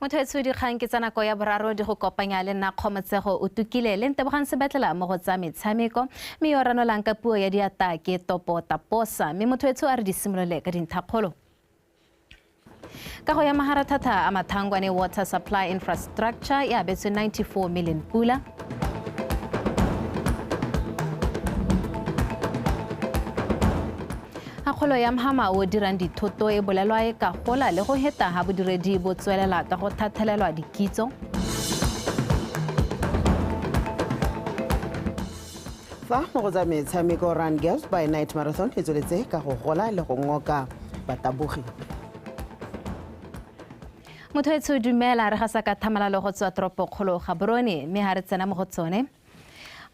Motho etsho dikgang ke tsa nako ya boraro di go kopanya le nna Kgomotsego o tukile le Ntebogang Sebetlela mo go tsa metshameko, mme yo ranolang ka puo ya diata ke Topo Taposa. Mme motho etsho a re di simolole ka dintlhakgolo. Kago ya maharathata a Mathangwane Water Supply Infrastructure e abetswe 94 million pula. Kgolo ya mhama o dirang dithoto e bolelwa e ka gola le go heta ha bodiredi bo tswelela ka go thathelelwa dikitso. Fa mo go tsa metshameko, Run Girls by Night Marathon e tsweletse ka go gola le go ngoka batabogi. Motho etsho dumela, re gasa ka thamalalo go tswa toropokgolo Gaborone, mme ha re tsena mo go tsone.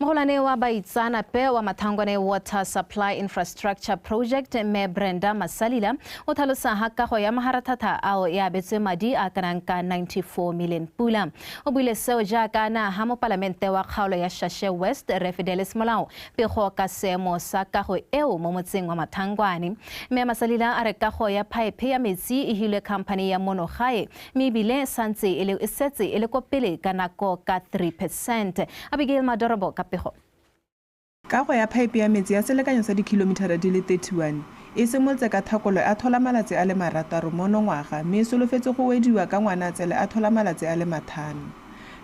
Mogolwane wa baitsaanape wa Mathangwane Water Supply Infrastructure Project, mme Brenda Masalila, o tlhalosa ha kago ya maharathata ao e abetswe madi a kanang ka 94 million pula. O buile seo jaaka na ha mopalamente wa kgaolo ya Shashe West, Rre Fidelis Molao, pego ka seemo sa kago eo mo motseng wa Mathangwane. Mme Masalila a re kago ya phaephe ya metsi e hilwe company ya mono gae, mme ebile santse e setse e le ko pele ka nako ka 3%. Abigail Madorobo ka pego. Kago ya phaepe ya metsi ya selekanyo sa dikilomitara di le 31 e simolotse ka thakolo a thola malatsi a le 6 monongwaga, mme e solofetse go wediwa ka Ngwanatsele a thola malatsi a le 5.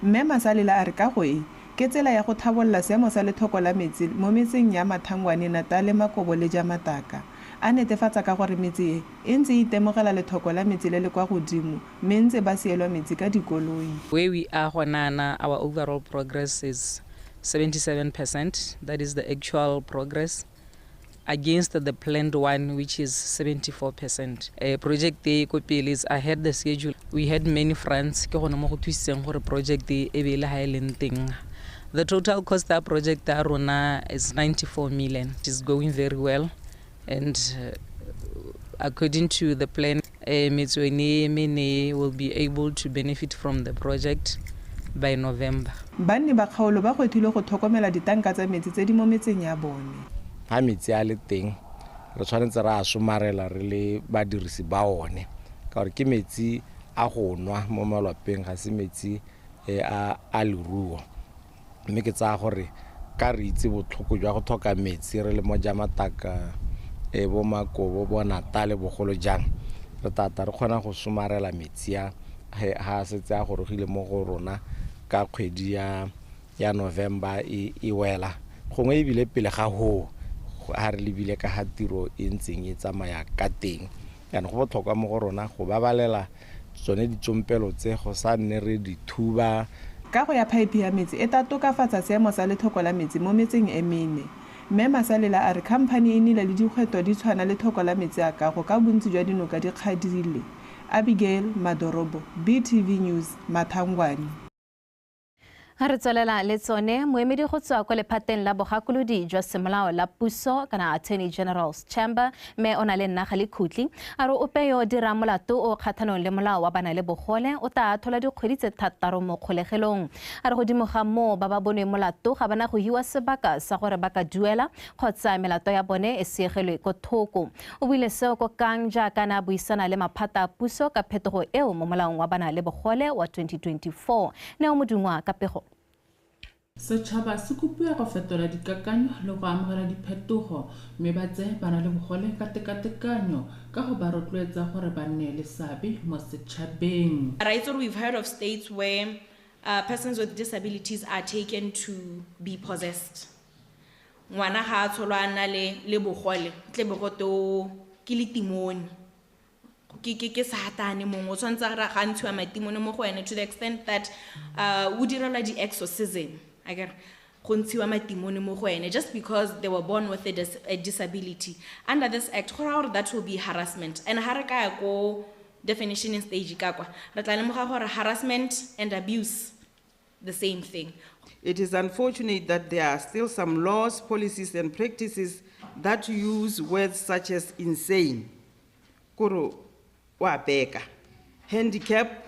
Mme Masalela a re kago e ke tsela ya go thabolola seemo sa lethoko la metsi mo metseng ya Mathangwane, Natale, Makobo le Jamataka. A netefatsa ka gore metse e e ntse e itemogela lethoko la metsi le le kwa godimo, mme ntse ba sielwa metsi ka dikoloi. Where we are gona, our overall progress is 77%. That is the actual progress against the planned one, which is 74%. Project e ko pele is ahead the schedule. We had many fronts ke gone mo go thusitseng gore project e be le ha e leng teng. The total cost of project ya rona is 94 million. It is going very well, and according to the plan, metswene mene will be able to benefit from the project by November. Banni ba kgaolo ba gwetlhile go tlhokomela ditanka tsa metsi tse di mo metseng ya bone. Ha metsi a le teng, re tshwanetse ra a somarela re le badirisi ba one, ka gore ke metsi a go nwa mo malapeng, ga se metsi a leruo. Mme ke tsaya gore ka re itse botlhoko jwa go tlhoka metsi re le mo Jamataka, bo Makobo, bo Natale bogolo jang, re tata re kgona go somarela metsi a ha setse a gorogile mo go rona ka kgwedi ya November e wela, gongwe ebile pele ga ho ha re lebile ka ha tiro e ntseng e tsamaya ka teng. Jaanong go botlhokwa mo go rona go babalela tsone ditsompelo tse, go sa nne re di thuba. Kago ya phaephe ya metsi e tla tokafatsa seemo sa lethoko la metsi mo metseng e mene. Mme Masalela a re khamphani e nnile le dikgwetlho di tshwana le tlhoko la metsi a kago ka bontsi jwa dinoka di kgadile. Abigail Madorobo, BTV News, Mathangwane. Ha re tswelela le tsone, moemedi go tswa kwa lephateng la bogakolodi jwa semolao la puso kana Attorney General's Chamber, mme o na le nna ga lekhutli, a re ope yo o dirang molato o kgathanong le molao wa bana le bogole o tla athola dikgwedi tse 6 mo kgolegelong. A re godimo ga moo ba ba bonweng molato ga bana go hiwa sebaka sa gore ba ka duela kgotsa melato ya bone e seegelwe ko thoko. O buile seo ko Kang jaaka na buisana le maphata a puso ka phetogo eo mo molaong wa bana le bogole wa 2024. Neo Modungwa ka pego. Setšhaba se kopiwa go fetola dikakanyo le go amogela diphetogo, mme ba tseye bana le bogole ka tekatekanyo ka go ba rotloetsa gore ba nne le seabe mo setšhabeng. Right, so we've heard of states where persons with disabilities are taken to be possessed. Ngwana ga a tsholwa a na le bogole, tle be go te ke letimone. Ke satane mongwe, o tshwanetse ga ntshiwa matimone mo go ene, to the extent that o direlwa di-exorcism, akere, go ntshiwa matimone mo go ene just because they were born with a disability. Under this act, go raya gore that will be harassment. And ha re ka ya ko definition stage ka kwa, re tla lemoga gore harassment and abuse, the same thing. It is unfortunate that there are still some laws, policies, and practices that use words such as insane, koro wa beka, handicap,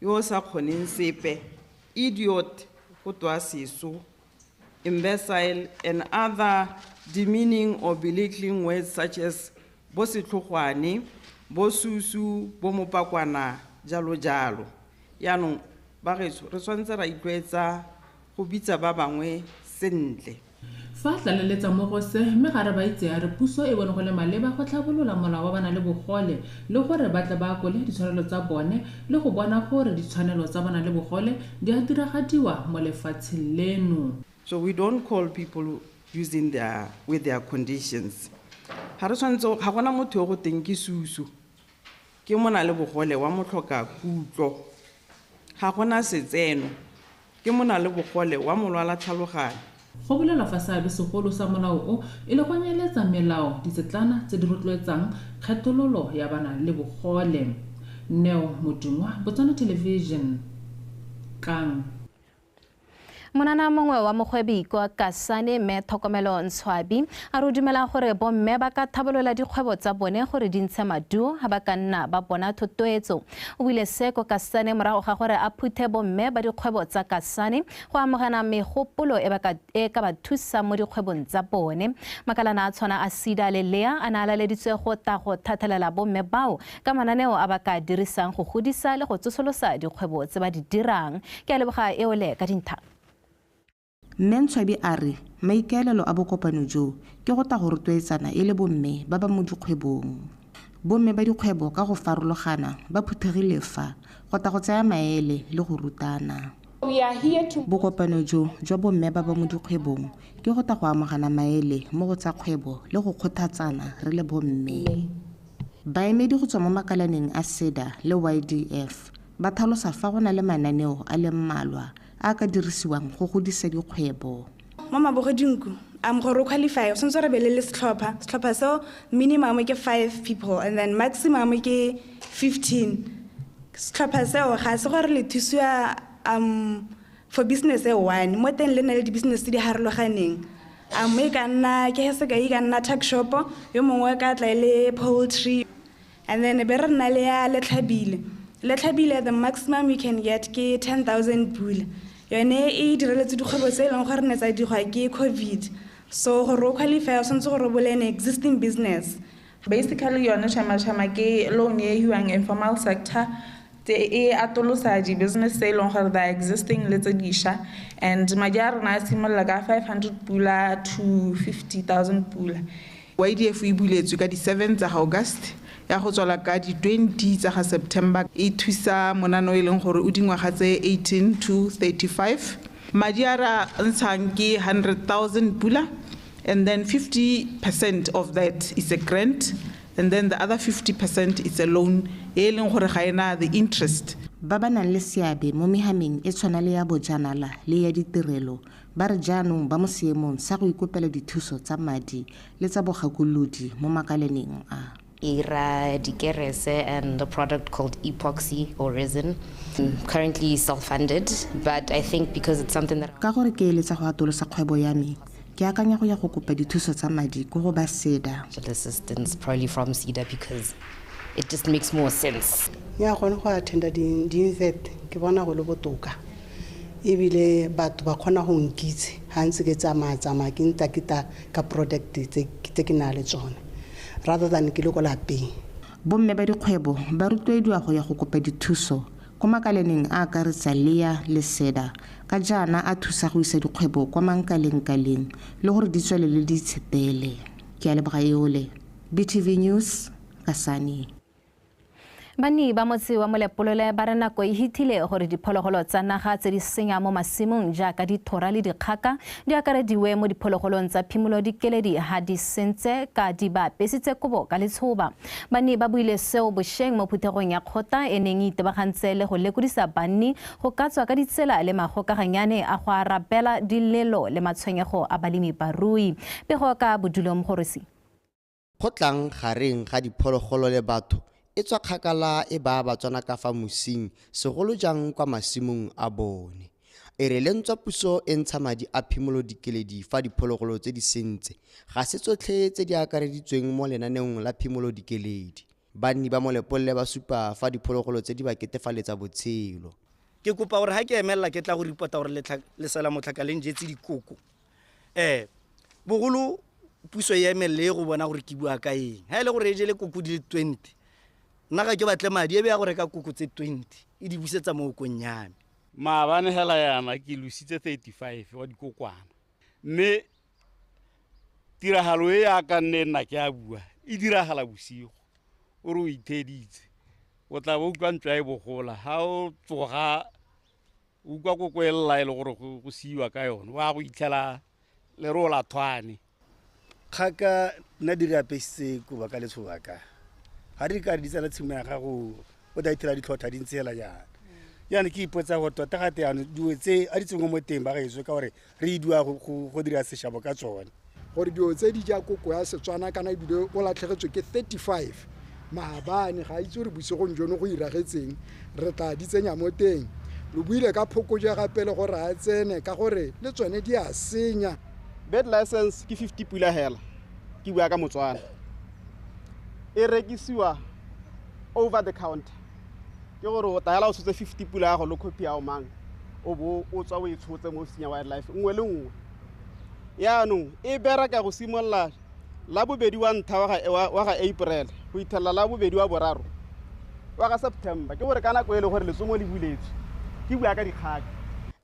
yo sa kgoneng sepe, idiot, go twa seso, imbecile, and other demeaning or belittling words such as bo setlhogwane, bo susu, bo mopakwana, jalo jalo. Yaanong bageso re tshwanetse ra itlwaetsa go bitsa ba bangwe sentle. Fa tlaleletsa mo go se, mme ga re ba itse a re puso e bone go le maleba go tlhabolola molao wa bana le bogole le gore ba tle ba akole ditshwanelo tsa bone le go bona gore ditshwanelo tsa bana le bogole di a diragadiwa mo lefatsheng leno. So we don't call people using their with their conditions. Ga re tshwanetse, ga gona motho yo go teng ke susu, ke mona le bogole wa motlhoka kutlo. Ga gona setseno, ke mona le bogole wa molwala tlhaloganyo. Go bolelwa fa seabe segolo sa molao o e le go nyeletsa melao ditsetlana tse di rotloetsang kgethololo ya bana le bogole. Neo Modungwa, Botswana Television, Kang. Monana mongwe wa mogwebi kwa Kasane, mme Tlhokomelo Ntshwabi, a re o dumela gore bomme ba ka thabolola dikgwebo tsa bone gore di ntshe maduo ha ba ka nna ba bona thotloetso. O buile se ko Kasane morago ga gore a phuthe bomme ba dikgwebo tsa Kasane go amogela megopolo e ka ba thusang mo dikgwebong tsa bone. Makalana a tshwana a SEDA le LEA a ne a laleditswe go tla go thathelela bomme bao ka mananeo a ba ka dirisang go godisa le go tsosolosa dikgwebo tse ba di dirang. Ke a leboga eole ka dintha. Mme Ntshwabi a re maikaelelo a bokopano jo ke go tla go rotloetsana e le bomme ba ba mo dikgwebong. Bomme ba dikgwebo ka go farologana ba phuthegile fa go tla go tsaya maele le go rutana. Bokopano jo jwa bomme ba ba mo dikgwebong ke go tla go amogana maele mo go tsa kgwebo le go kgothatsana re le bomme. Baemedi go tswa mo makalaneng a SEDA le YDF ba tlhalosa fa go na le mananeo a le mmalwa a ka dirisiwang go godisa dikgwebo. Mo Mabogodinku, gore o qualify, o tshwanetse re be le setlhopha. Setlhopha seo minimum ke 5 people and then maximum ke 15. Setlhopha seo ga se gore le thusiwa for business e one. Mo teng le na le di-business tse di harologaneng. E ka nna, ke sekai, e ka nna tuck shop, yo mongwe ka tla e le poultry. And then be re nna le ya Letlhabile. Letlhabile, the maximum you can get ke 10,000 pula. Yone e direletse dikgwebo tse e leng gore ne tsa digwa ke COVID. So gore o qualify, o tshwanetse gore o bole an existing business. Basically yone Chama Chama ke loan e hiwang informal sector tse e atolosa di-business tse e leng gore they are existing le tse dišwa, and madi a rona a simolola ka 500 pula to 50,000 pula. YDF e buletswe ka di-7 tsa August ya go tswala ka di-20 tsa ga September. E thusa monano e leng gore o dingwaga tse 18 to 35. Madi a ra ntshang ke 100,000 pula, and then 50% of that is a grant, and then the other 50% is a loan e leng gore ga ena the interest. Ba ba nang le seabe mo mehameng e tshwana le ya bojanala le ya ditirelo ba re jaanong ba mo seemong sa go ikopela dithuso tsa madi le tsa bogakolodi mo makalaneng a. Ira dikerese and a product called epoxy or resin. I'm currently self-funded, but I think because it's something that ka gore ke eletsa go atolosa kgwebo ya me, ke akanya go ya go kopa dithuso tsa madi ko go ba SEDA. Assistance probably from SEDA because it just makes more sense. Ya gone go attenda di-invent ke bona go le botoka, ebile batho ba kgona go nkitse ga ntse ke tsamaya-tsamaya ke ntaketa ka product tse ke na le tsone, rather than ke le ko lapeng. Bomme ba dikgwebo ba rotloediwa go ya go kopa dithuso ko makalaneng a akaretsa LEA le SEDA ka jaana a thusa go isa dikgwebo kwa mankalengkaleng le gore di tswelele di itshetele. Ke a leboga eole, BTV News, Kasane. Banni ba motse wa Molepolole ba re nako e hitile gore diphologolo tsa naga tse di senya mo masimong jaaka dithora le dikgaka di akarediwe mo diphologolong tsa phimolo dikeledi ha di sentse ka di ba apesitse kobo ka letshoba. Banni ba buile seo bošeng mo phuthegong ya kgotla e neng e itebagantse le go lekodisa banni go ka tswa ka ditsela le magokaganyane a go arabela dilelo le matshwenyego a balemi barui. Pego ka Bodulo Mogorosi. Kgotlang gareng ga diphologolo le batho e tswa kgakala e ba Batswana ka fa mosing segolo jang kwa masimong a bone. E re le ntswa puso e ntsha madi a phimolo dikeledi fa diphologolo tse di sentse ga se tsotlhe tse di akareditsweng mo lenaneong la phimolo dikeledi. Banni ba Molepolole ba supa fa diphologolo tse di ba ketefaletsa botshelo. Ke kopa gore ha ke emella ke tla go report-a gore lesela motlhaka le njetse dikoko. Bogolo puso e emelle go bona gore ke bua ka eng. Ha e le gore e jele koko di le 20, Nna ga ke batle madi e be ya go reka koko tse 20 e di busetsa mo okong ya me. Maabane hela yana ke lositse 35 wa dikokwana, mme tiragalo e yaka nne nna ke a bua e diragala bosigo, o re o itheditse o tla bo utlwa ntlo ya e bogola, ga o tsoga o utlwa koko e lla e le gore go siiwa ka yone, wa go itlhela leroo la thwane. Kgaka nna di re apesitse koba ka letshoba ka ga di ka di tsena tshimo ya gago o tla ithela ditlhotlha di ntse hela jaana. Jaanong ke ipotsa gore tota gate jaanong dilo tse a di tsengwe mo teng ba gaetsho ka gore re e dua go dira sešabo ka tsone. Gore dilo tse di ja koko ya Setswana kana ebile o latlhegetswe ke 35 maabane, ga itse gore bosigong jono go iragetseng, re tla di tsenya mo teng. Lo buile ka phokoje gape le gore a tsene ka gore le tsone di a senya. Bed license ke 50 pula hela, ke bua ka Motswana. E rekisiwa over the counter. Ke gore o tla o tshotse 50 pula ya go le copy ya o mang, o bo o tswa o e tshotse mo ofising ya wildlife nngwe le nngwe. Yaanong e bereka go simolola la bobedi wa ntlha wa ga April go ithella la bobedi wa boraro wa ga September, ke gore ka nako e le gore letsomo le buletswe, ke bua ka dikgaka.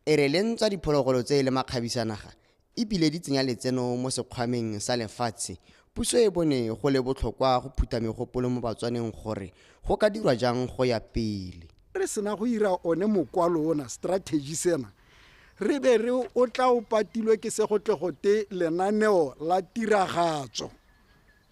E re le ntswa diphologolo tse e le makgabisanaga ebile di tsenya letseno mo sekgwameng sa lefatshe, puso e bone go le botlhokwa go phutha megopolo mo Batswaneng gore go ka dirwa jang go ya pele. Re sena go ira one mokwalo ona strategy sena, re be re o tla o patilwe ke se go tle go te lenaneo la tiragatso,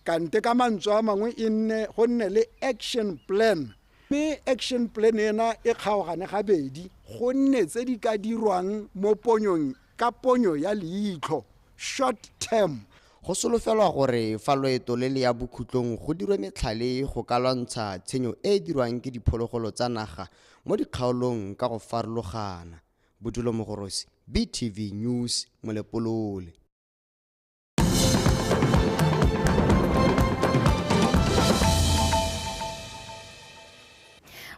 kante ka mantswe a mangwe e nne go nne le action plan, mme action plan ena e kgaogane gabedi, go nne tse di ka dirwang mo ponyong ka ponyo ya leitlho, short term. Go solofelwa gore fa loeto le le ya bokhutlong go dirwe metlhale go ka lwantsha tshenyo e e dirwang ke diphologolo tsa naga mo dikgaolong ka go farologana. Bodulo Mogorosi, BTV News, Molepolole.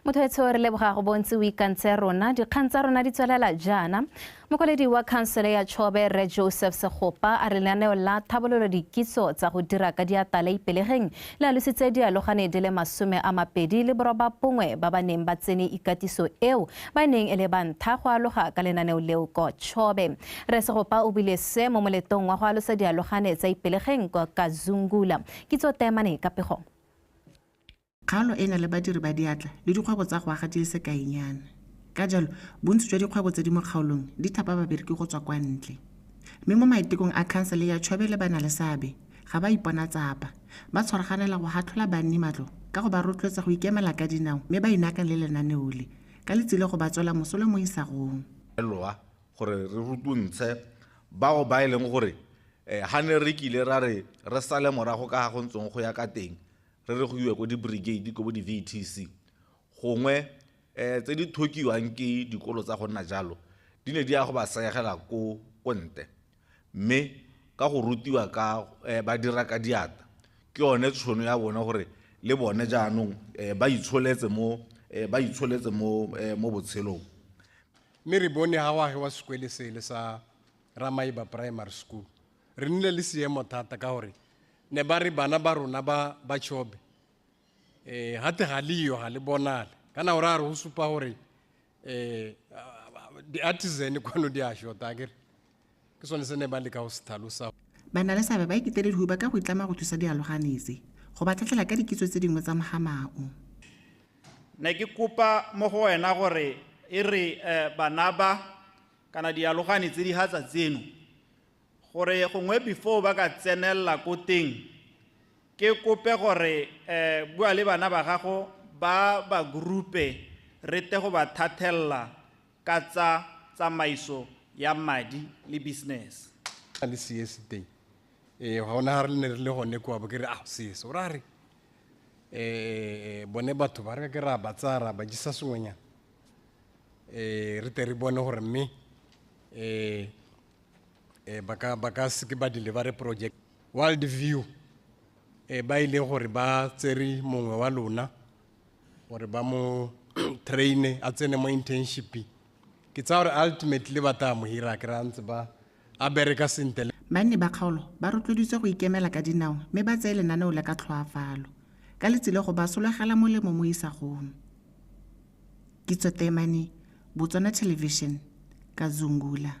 Motho etsho re leboga go bontsi o ikantse rona, dikgang tsa rona di tswelela jaana. Mokwaledi wa khansele ya Chobe Rre Joseph Segopa a re lenaneo la thabololo dikitso tsa go dira ka diatla la Ipelegeng le alositse dialogane di le 29 ba ba neng ba tsene ikatiso eo ba neng e le ba ntlha go aloga ka lenaneo leo ko Chobe. Rre Segopa o bile se mo moletong wa go alosa dialogane tsa Ipelegeng kwa Kazungula. Kitso temane ka pego. Kgaolo e na le badiri ba diatla le dikgwebo tsa go aga di le sekainyana. Ka jalo, bontsi jwa dikgwebo tse di mo kgaolong di thapa babereki go tswa kwa ntle. Mme mo maitekong a khansele ya Chobe le bana le seabe ga ba ipona tsapa, ba tshwaraganela go hatlhola banni matlo ka go ba rotloetsa go ikemela ka dinao mme ba inaakang le lenaneo le ka le tsile go ba tswela mosola mo isagong. Loa gore re rutuntshe bao ba e leng gore ha ne re kile ra re re sale morago ka ga go ntsong go ya ka teng, re re go iwe ko di-brigade ko bo di-VTC gongwe tse di thokiwang ke dikolo tsa go nna jalo di ne di ya go ba seegela ko ntle, mme ka go rutiwa ka ba dira ka diatla ke yone tšhono ya bone gore le bone jaanong ba itsholetse mo botshelong. Mme re bone ga go agiwa sekwele sele sa Ramaiba Primary School, re nnile le seemo thata ka gore ne ba re bana ba rona ba Chobe gate ga leyo ga le bonale, kana ore a re go supa gore di-artisan kwano di a shota akere, ke sone se ne ba leka go se tlhalosa. Bana le seabe ba ikitele dihuba ka go itlama go thusa dialogane tse go ba tlhatlhela ka dikitso tse dingwe tsa mogamao. Ne ke kopa mo go wena gore e re bana ba kana dialogane tse di hatsa tseno gore gongwe before ba ka tsenella ko teng, ke kope gore bua le bana ba gago ba ba groupe re te go ba thathella ka tsa tsamaiso ya madi le business. Le CS teng ga ona ga re ne re le gone kwa bo ke re CS o ra re bone batho ba re ke ra ba tsaya ra ba jisa sengwenyana, re tle re bone gore mme ba ka seke ba deliver project. World View ba ile gore ba tsere mongwe wa lona gore ba mo traine a tsene mo internship, ke tsaya gore ultimately ba tla mo hira ke ra ntse ba a bereka sentle. Banni ba kgaolo ba rotloeditswe go ikemela ka dinao mme ba tseye lenaneo le ka tlhoafalo ka le tsile go ba sologela molemo mo isagong. Kitso Temane, Botswana Television, Kazungula.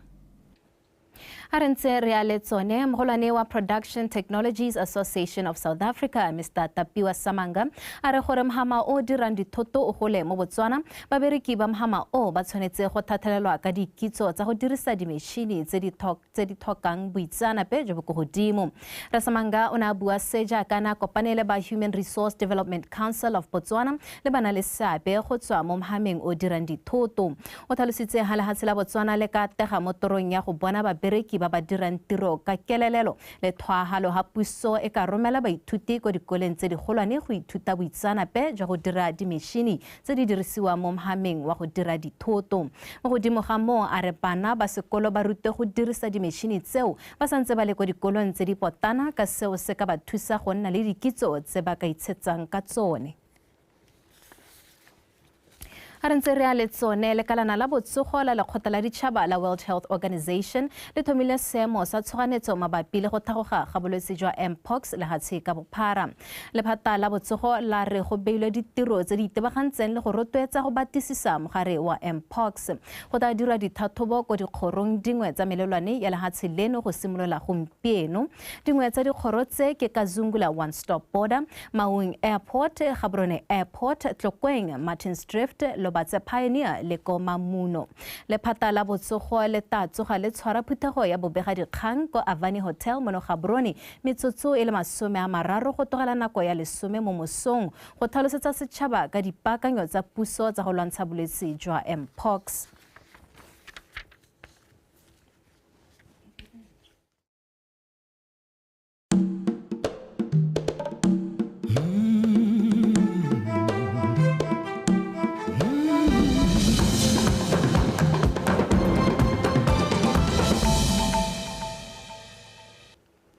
A re ntse re a le tsone, mogolwane wa Production Technologies Association of South Africa, Mr Tapiwa Samanga, a re gore mhama o dirang dithoto o gole mo Botswana, babereki ba mhama o ba tshwanetse go thathelelwa ka dikitso tsa go dirisa dimetšhini tse di tlhokang boitseanape jo bo ko godimo. Re Samanga o ne a bua se jaaka na kopane le ba Human Resource Development Council of Botswana le ba na le seabe go tswa mo mhameng o dirang dithoto. O tlhalositse ha lehatshe la Botswana le ka tega mo torong ya go bona babereki ba ba dirang tiro ka kelelelo le tlhwaahalo ha puso e ka romela baithuti ko dikoleng tse digolwane go ithuta boitseanape jwa go dira dimetšhini tse di dirisiwang mo mhameng wa go dira dithoto. Mo godimo ga moo a re bana ba sekolo ba rute go dirisa dimetšhini tseo ba santse ba le ko dikolong tse di potana, ka seo se ka ba thusa go nna le dikitso tse ba ka itshetsang ka tsone. A re ntse re a le tsone, lekalana la botsogo la lekgotla la ditšhaba la World Health Organization le thomile seemo sa tshoganetso mabapi le go thagoga ga bolwetse jwa Mpox lehatshe ka bophara. Lephata la botsogo la re go beilwe ditiro tse di itebagantseng le go rotloetsa go batlisisa mogare wa Mpox. Go tla dirwa dithathobo ko dikgorong dingwe tsa melelwane ya lehatshe leno go simolola gompieno. Dingwe tsa dikgoro tse ke Kazungula One Stop Border, Maung Airport, Gaborone Airport, Tlokweng, Martins Drift, Lobatse Pioneer le ko Mamuno. Lephata la botsogo le tla tsoga le tshwara phuthego ya bobegadikgang ko Avani Hotel mono Gaborone metsotso e le 30 go tlogela nako ya 10 mo mosong go tlhalosetsa setšhaba ka dipaakanyo tsa puso tsa go lwantsha bolwetse jwa Mpox.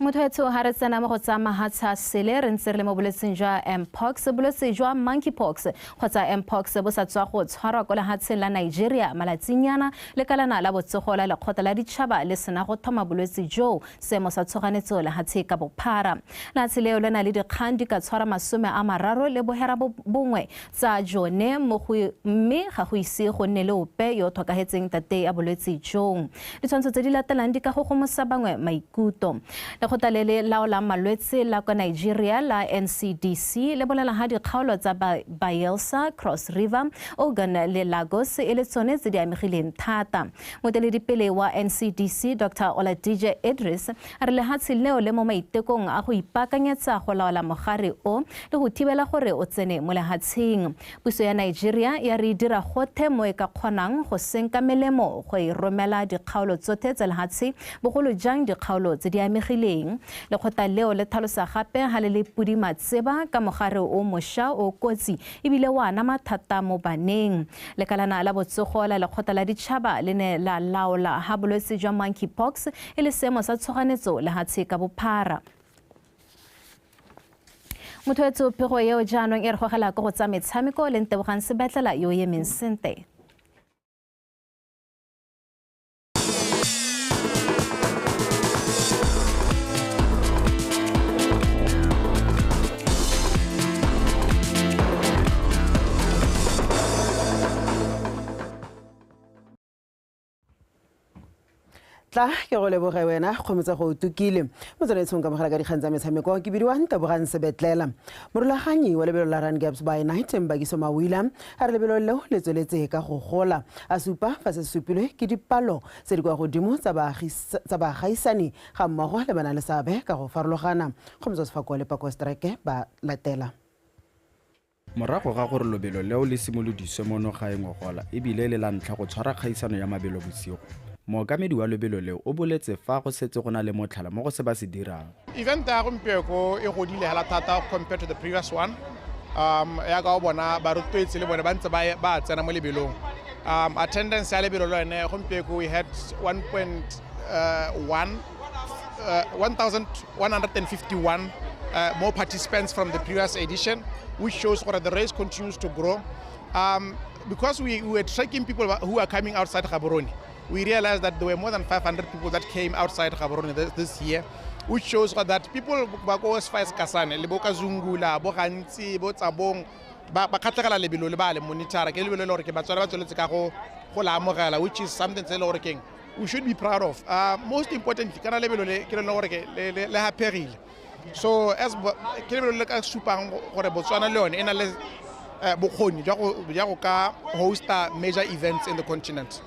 Motho etsho ha re tsena mo go tsa mahatsha sele re ntse re le mo bolwetseng jwa Mpox, bolwetse jwa monkeypox kgotsa Mpox bo sa tswa go tshwarwa ko lehatsheng la Nigeria malatsinyana. Lekalana la botsogo la lekgotla la ditšhaba le sena go thoma bolwetse joo seemo sa tshoganetso lehatshe ka bophara. Lehatshe leo le na le dikgang di ka tshwara 31 tsa jone mme ga go ise go nne le ope yo o tlhokahetseng tate ya bolwetse joo. Ditshwantsho tse di latelang di ka go gomosa bangwe maikutlo. Lekgotla le le laolang malwetse la kwa Nigeria la NCDC le bolela ha dikgaolo tsa Bayelsa, Cross River, Ogun le Lagos e le tsone tse di amegileng thata. Moeteledipele wa NCDC Dr. Oladije Idris a re lehatshe leo le mo maitekong a go ipaakanyetsa go laola mogare o le go thibela gore o tsene mo lehatsheng. Puso ya Nigeria ya re dira gothe mo e ka kgonang go senka melemo go e romela dikgaolo tsothe tsa lehatshe, bogolo jang dikgaolo tse di amegileng. Lekgotla leo le tlhalosa gape ha le le pudi matseba ka mogare o mošwa o kotsi ebile wa nama thata mo baneng. Lekalana la botsogo la lekgotla la ditšhaba le ne la laola ha bolwetse jwa monkeypox e le seemo sa tshoganetso lehatshe ka bophara. Motho etsho pego eo jaanong e re gogela ko go tsa metshameko le Ntebogang Sebetlela yo emeng sente. Tla ke go leboge wena kgomotsa go tukile motswaletsong ka mogala ka dikgang tsa metshameko ke bidiwa Ntebogang Sebetlela. Morulaganyi wa lebelo la Run Gaps by Night Mbakiso Mawila a re lebelo leo le tsweletse ka go gola, a supa fa se supilwe ke dipalo tse di kwa godimo tsa baagaisani ga mmogo le bana le seabe ka go farologana. Kgomotsa Sefako le Pako Strike ba latela. Morago ga gore lobelo leo le simolodiswe mo nagaeng ngogola ebile le la ntlha go tshwara kgaisano ya mabelo bosigo, mookamedi wa lobelo leo o boletse fa go setse go na le motlhala mo go se ba se dirang. Event ya gompieko e godile hela thata compared to the previous one. Ya ka o bona ba rotloetsi le bone ba ntse ba tsena mo lebelong. Attendance ya lebelo le yone gompieko we had 1,151 more participants from the previous edition, which shows that the race continues to grow. Because we were tracking people who are coming outside Gaborone, we realized that there were more than 500 people that came outside Gaborone this year. which shows that people ba ko Spice Kasane le bo Kazungula, bo Gantsi, bo Tsabong ba kgatlhegela lebelo le ba le monitor ke lebelo le gore ke Batswana ba tsweletse ka go la amogela, which is something tse le gore keng we should be proud of. Most importantly, kana lebelo le ke le gore ke le haperile. So as ke lebelo le ka supang gore Botswana le yone e na le bokgoni jwa go ka hosta major events in the continent.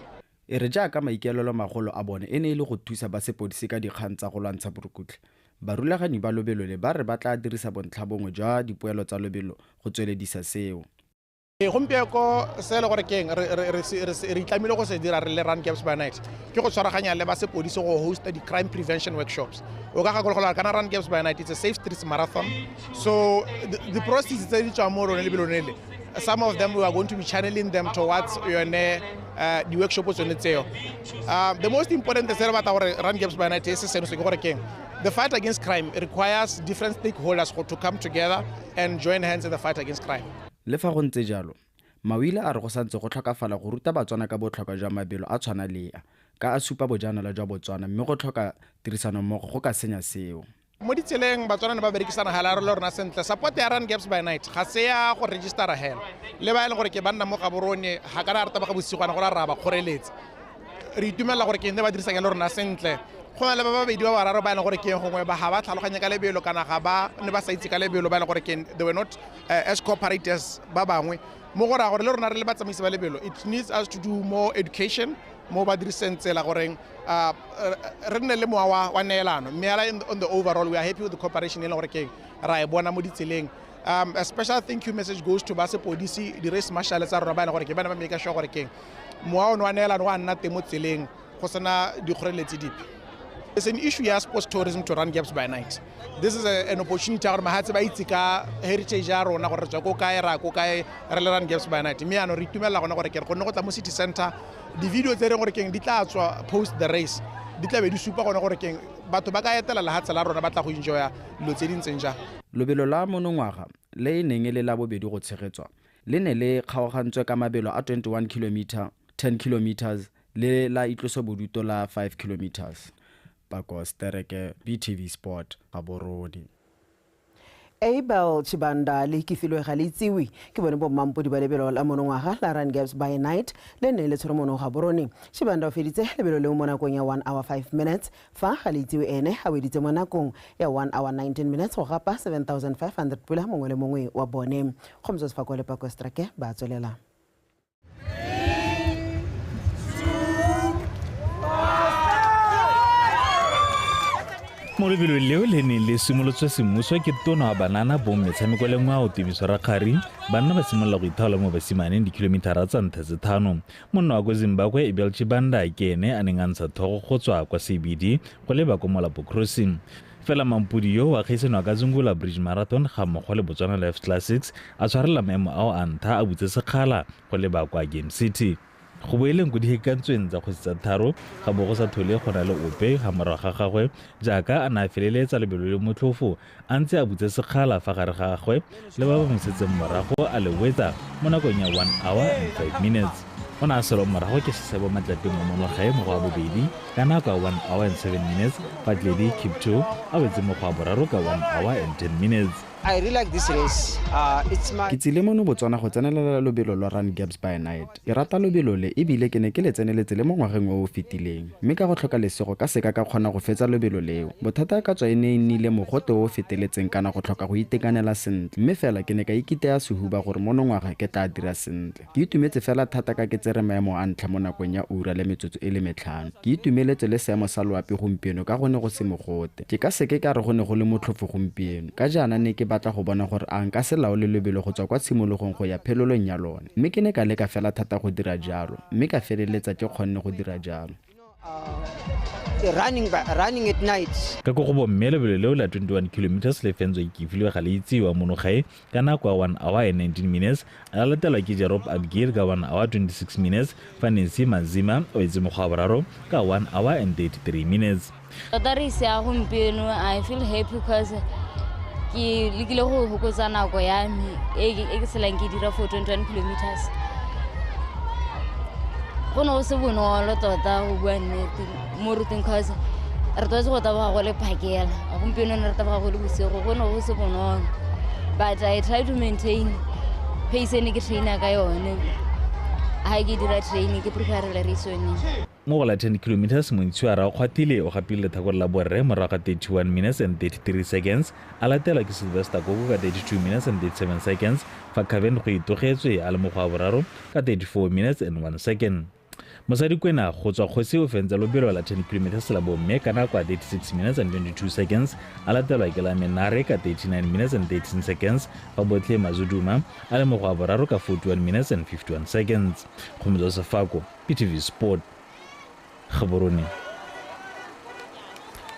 E re jaaka maikaelelo magolo a bone e ne e le go thusa ba sepodisi ka dikgang tsa go lwantsha borukutlhi, barulaganyi ba lobelo le ba re ba tla dirisa bontlhabongwe jwa dipoelo tsa lobelo go tsweledisa seo. Gompieko se le gore keng re itlamile go se dira re le Run Gaps by Night ke go tshwaraganya le ba sepodisi go hosta di-crime prevention workshops. O ka gakologelwa kana Run Gaps by Night, it's a safe streets marathon. So the proceeds tse di tswang mo rone lebelong le, some of them we are going to be channeling them towards yone di-workshop tsone tseo. The most important se re batla gore Run Gaps by Night e se seno se ke gore keng, the fight against crime requires different stakeholders to come together and join hands in the fight against crime. Le fa go ntse jalo, Mawila a re go santse go tlhokafala go ruta Batswana ka botlhokwa jwa mabelo a tshwana le a, ka a supa bojanala jwa Botswana mme go tlhoka tirisanommogo go ka senya seo. Mo ditseleng Batswana ne ba berekisana hela re le rona sentle. Support ya Run Gaps by Night ga se ya go registera hela. Le ba e leng gore ke banna mo Gaborone ga kana re taboga bosigwana gore ra ba kgoreletsa. Re itumela gore ke ne ba dirisang le rona sentle. Go na le ba babedi ba bararo ba e leng gore ke gongwe ba ga ba tlhaloganye ka lebelo kana ga ba ne ba sa itse ka lebelo ba e leng gore ke they were not as cooperators ba bangwe. Mo go raya gore le rona re le batsamaisi ba lebelo, it needs us to do more education mo ba diriseng tsela goreng re nne le mowa wa neelano. Mme hela on the overall we are happy with the cooperation e leng gore keng ra e bona mo ditseleng. A special thank you message goes to ba sepodisi, di-race marshal tsa rona ba e leng gore ke bana ba make sure gore keng mowa ono wa neelano wa nna teng mo tseleng go sena dikgoreletsi dipe. It's an issue ya sports tourism to Run Gaps by Night. This is an opportunity gore mahatshe ba itse ka heritage ya rona gore re tswa ko kae ra ko kae re le Run Gaps by Night. Mme yaanong re itumelela gone gore ke re kgonne go tla mo city center, di-video tse reng gore keng di tla tswa post the race di tla be di supa gone gore keng batho ba ka etela lehatshe la rona ba tla go enjoya dilo tse di ntseng jang. Lobelo la monongwaga le e neng e le la bobedi go tshegetswa le ne le kgaogantswe ka mabelo a 21 km, 10 km le la itlosobodutu la 5 km. Pako Stereke, BTV Sport, Gaborone. Abel Chibanda le Kefilwe Galeitsiwe ke bone bo mmampodi ba lebelo la monongwaga la Run Gaps by Night le ne le tshwere mono Gaborone. Chibanda o feditse lebelo leo mo nakong ya 1 hour 5 minutes fa Galeitsiwe ene a weditse mo nakong ya 1 hour 19 minutes go gapa 7500 pula mongwe le mongwe wa bone. Kgomotso Sefako le Pako Stereke ba tswelela. Mo lebelong leo le neng le simolotswe semmuso ke tono wa banana bong metshameko le ngwao Tumiso Rakgari, banna ba simolola go ithaola mo basimaneng dikilomitara tsa ntlha tse 5. Monna wa ko Zimbabwe Abel Chibanda ke ene a neng a ntsha thogo go tswa kwa CBD go leba ko Molapo Crossing. Fela mampodi yo wa kgaisano ka Zungula Bridge Marathon ga mmogo le Botswana Life Classics a tshwarela maemo ao a ntlha a butse sekgala go leba kwa Game City. Go boeleng ko dihekantsweng tsa kgosi tsa tharo ga bo go sa thole go na le ope ga morago ga gagwe jaaka a ne a feleletsa lebelo le motlhofo a ntse a butse sekgala fa gare ga gagwe le ba ba mo setseng morago a le wetsa mo nakong ya 1 hour and 5 minutes. O ne a salwa morago ke Sesebo Matlapeng wa Monogae mo go wa bobedi ka nako ya 1 hour and 7 minutes fa Tledi Kipcho a wetse mo go wa boraro ka 1 hour and 10 minutes. I really like this race. It's my Ke tsile mono Botswana go tsenelela lobelo lwa Run Gaps by Night. Ke rata lobelo le ebile ke ne ke le tseneletse le mo ngwageng o o fetileng, mme ka go tlhoka lesego ka seka ka kgona go fetsa lobelo leo. Bothata ka tswa e ne e nnile mogote o o feteletseng kana go tlhoka go itekanela sentle, mme fela ke ne ka ikitea sehuba gore monongwaga ke tla dira sentle. Ke itumetse fela thata ka ke tsere maemo a ntlha mo nakong ya ura le metsotso e le 5. Ke itumeletse le seemo sa loapi gompieno ka go ne go se mogote. Ke ka seke ka re go ne go le motlhofo gompieno, ka jaana ne ke batla go bona gore a nka se laole lebelo go tswa kwa tshimologong go ya phelolong ya lone, mme ke ne ka leka fela thata go dira jalo, mme ka feleletsa ke kgonne go dira jalo. Running at night. Ka ko go bomme lebelo leo la 21 kilometers le fentswe Kefilwe Galeitsiwe Monogae ka nako ya 1 hour and 19 minutes, a latelwa ke Jerop Abigail ka 1 hour 26 minutes, fa Nancy Mazima o etse mokgwa wa boraro ka 1 hour and 33 minutes. Tota race ya gompieno I feel happy because ke lekile go fokotsa nako ya me e ke selang ke dira for 21 kilometers. Go ne go se bonolo tota go bua nnete mo ruteng cause Re tlwaetse go taboga go le phakela, gompieno ne re taboga go le bosigo, go ne go se bonolo. But I try to maintain pace e ne ke traina ka yone. Ha ke dira training ke prepare race yone. Mo go la 10 kilometers Montshiwa Rakgwathile o gapile lethakore la borre morago ga 31 minutes and 33 seconds, a latelwa ke Sylvester Koko ka 32 minutes and 37 seconds, fa Caven go itogetswe a le mo go a boraro ka 34 minutes and 1 second. Mosadi Kwena go tswa Kgosi o fentse lobelo la 10 kilometers la bomme ka nako ya 36 minutes and 22 seconds, a latelwa ke la Menare ka 39 minutes and 13 seconds, fa Botlhe Mazuduma a le mo go a boraro ka 41 minutes and 51 seconds. Kgomotso Sefako, BTV Sport, Gaborone.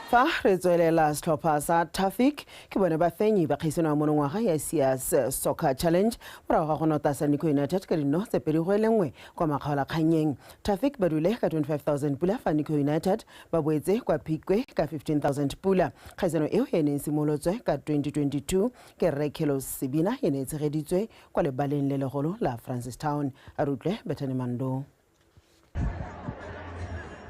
Fa re tswelela, setlhopha sa Traffic ke bone bafenyi ba kgaisano ya monongwaga ya CS Soccer Challenge morago ga go nota sa Nico United ka dino tse 2-1 kwa makgaolakgannyeng. Traffic ba dule ka 25,000 pula, fa Nico United ba boetse kwa Phikwe ka 15,000 pula. Kgaisano eo e ne e simolotswe ka 2022 ke Rre Carlos Sebina, e ne e tshegeditswe kwa lebaleng le legolo la Francistown. A re utlwe Bethany Mando.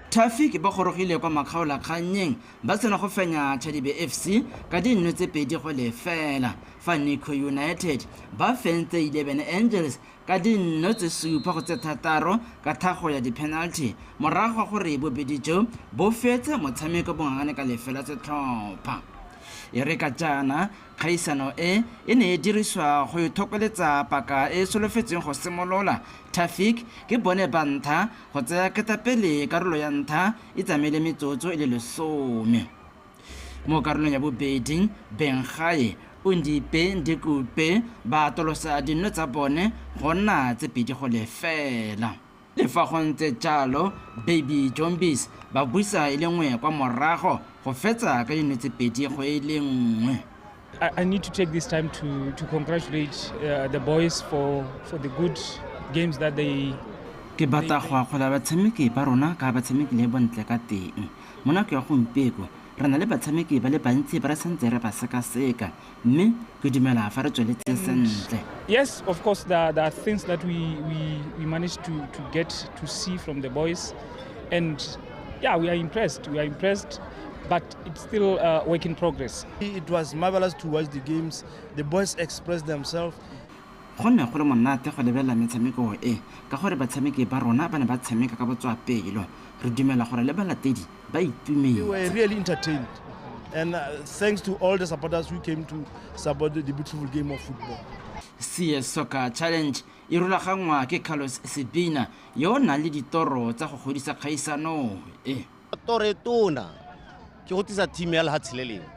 Traffic ba gorogile kwa makgaolakgannyeng ba sena go fenya Chadibe FC ka dinno tse 2-0, fa Nico United ba fentse 11 Angels ka dinno tse 7-6 ka thago ya di-penalty morago ga gore bobedi jo bo fetse motshameko bongane ka lefela setlhopha. E re ka jaana kgaisano e e ne e diriswa go ithokoletsa paka e solofetsweng go simolola, Traffic ke bone ba ntlha go tsaya ketapele karolo ya ntlha e tsamaile metsotso e le 10. Mo karolong ya bobedi, benggae Ondipe Ndikupe ba atolosa dinno tsa bone go nna tse 2-0. Le fa go ntse jalo, Baby Zombies ba busa e le nngwe kwa morago go fetsa ka dinno tse 2-1. I need to take this time to congratulate the boys for the good games that they. Ke batla go akgola batshameki ba rona ka ba tshamekile bontle ka teng. Mo nako ya gompieno re na le batshameki ba le bantsi ba re santse re ba sekaseka, mme ke dumela fa re tsweletse sentle. Yes, of course there are things that we managed to get to see from the boys, and yeah, we are impressed. We are impressed, but it's still a work in progress. It was marvelous to watch the games. The boys expressed themselves. Go ne go le monate go lebelela metshameko e ka gore batshameki ba rona ba ne ba tshameka ka botswapelo. Re dumela gore le balatedi ba itumetse. We were really entertained, and thanks to all the supporters who came to support the beautiful game of football. CS Soccer Challenge e rulaganngwa ke Carlos Sebina yo o nang le ditoro tsa go godisa kgaisano e. Toro e tona ke go tlisa team ya lehatshe le lengwe.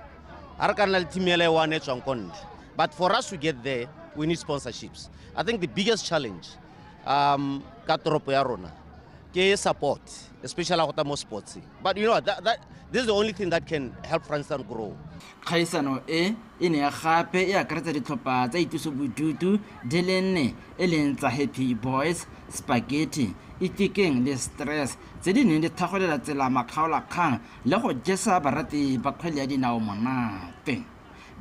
Ha re ka nna le team ya le one e tswang ko ntle. But for us to get there, we need sponsorships. I think the biggest challenge ka toropo ya rona ke support, especially go tla mo sports. But you know what, this is the only thing that can help Francistown grow. Kgaisano e e ne gape e akaretsa ditlhopha tsa itosobodutu di le nne, e leng tsa Happy Boys, Spaghetti, Itikeng le Stress, tse di neng di thagolela tsela makgaolakgang le go jesa barati ba kgwele ya dinao monate.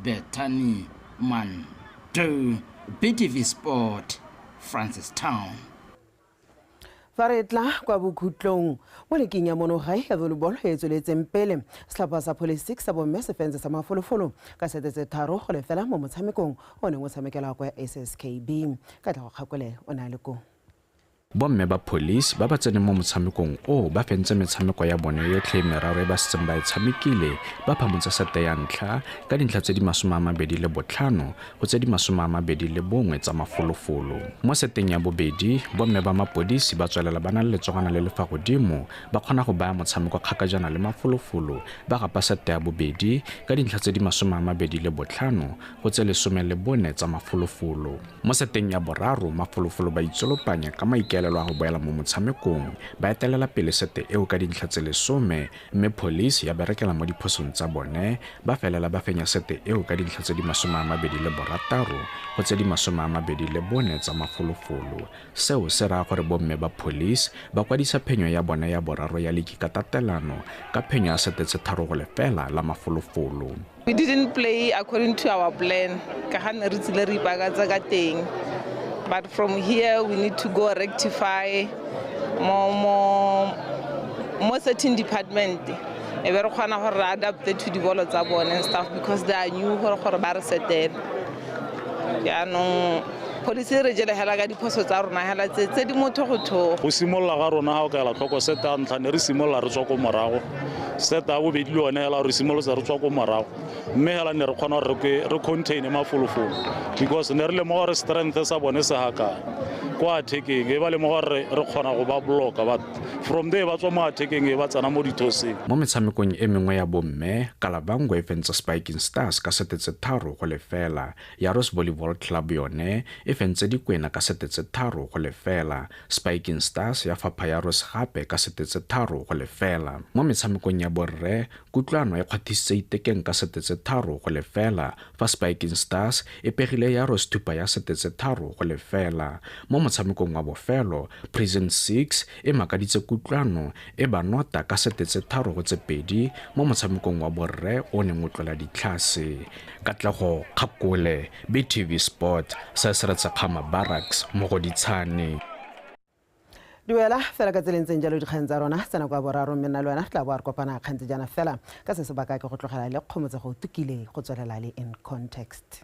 Bethany Mandu, BTV Sport, Francistown. Fa re tla kwa bokhutlong mo leking ya monogae ya volleyball e tsweletseng pele, setlhopha sa Police 6 sa bomme se fentse sa mafolofolo ka sete tse 3-0 mo motshamekong o neng o tshamekela kwa SSKB. Ka tla go kgakole o ne a le koo. Bomme ba Police ba ba tseneng mo motshamekong o ba fentse metshameko ya bone yotlhe meraro e ba setseng ba e tshamekile, ba phamotse sete ya ntlha ka dintlha tse di 25 go tse di 21 tsa mafolofolo. Mo seteng ya bobedi, bomme ba mapodisi ba tswelela ba na le letsogana le le fa godimo, ba kgona go baya motshameko kgakajana le mafolofolo, ba gapa sete ya bobedi ka dintlha tse di 25 go tse 14 tsa mafolofolo. Mo seteng ya boraro, mafolofolo ba itsolopanya ka maikaelelo a go boela mo motshamekong, ba etelela pele sete eo ka dintlha tse 10, mme Police ya berekela mo diphosong tsa bone, ba felela ba fenya sete eo ka dintlha tse di 26 go tse di 24 tsa mafolofolo. Seo se raya gore bomme ba Police ba kwadisa phenyo ya bone ya boraro ya ligi ka tatelano ka phenyo ya sete tse 3-0 la mafolofolo. We didn't play according to our plan. Ka ga ne re tsile re ipaakantsa ka teng. But from here, we need to go rectify more certain department. E be re kgona gore re adapte to dibolo tsa bone and stuff because they are new gore ba re setele. Jaanong police e re jele hela ka diphoso tsa rona hela tse di motho go thogo. Go simolola ga rona ga o ka ela tlhoko seta ya ntlha ne re simolola re tswa ko morago, seta ya bobedi le yone hela re simolotse re tswa ko morago, mme hela ne re kgona gore re contain mafolofolo because ne re lemoga gore strength sa bone se ga kae kwa attacking, e ba lemoga gore re kgona go ba blocka, but from there ba tswa mo attacking e ba tsena mo dithoseng. Mo metshamekong e mengwe ya bomme, Kalabangwe e fentse Spiking Stars ka 3-0, Yaros Volleyball Club yone e fentse Dikwena ka 3-0, Spiking Stars ya fapha Yaros gape ka 3-0. Mo metshamekong ya borre, Kutlwano e kgwathisitse Itekeng ka 3-0, fa Spiking Stars e pegile Yaros thupa ya 3-0. Mo motshamekong wa bofelo, Prison 6 e makaditse Kutlwano e ba nota ka 3-2 mo motshamekong wa borre o neng o tlola ditlhase. Katlego Kgakole, BTV Sport, Sesretse Kgama Barracks, Mogoditshane. Duela fela ka tseleng tseng jalo dikgang tsa rona tsa nako ya boraro, mme nna le wena re tla bo re kopana kgang tse jaana fela ka se sebaka ke go tlogela le kgomotse go tukile go tswelela le In Context.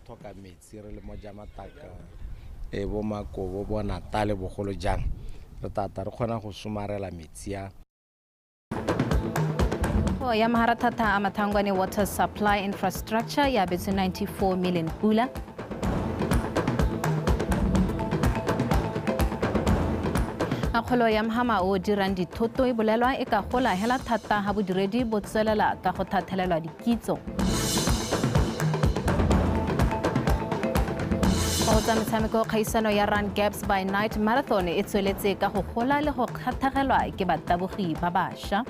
Tlhoka metsi re le mo Jamataka e bo Makobo bo Natale bogolo jang re tata re kgona go somarela metsi a. Ya maharathata a Mathangwane Water Supply Infrastructure ya abetswe 94 million pula. Kgolo ya mhama o dirang dithoto e bolelwa e ka gola hela thata ha bodiredi bo tswelela ka go thathelelwa dikitso. Go tsa metshameko, kgaisano ya Run Gaps by Night Marathon e tsweletse ka go gola le go kgathagelwa ke batabogi ba bašwa.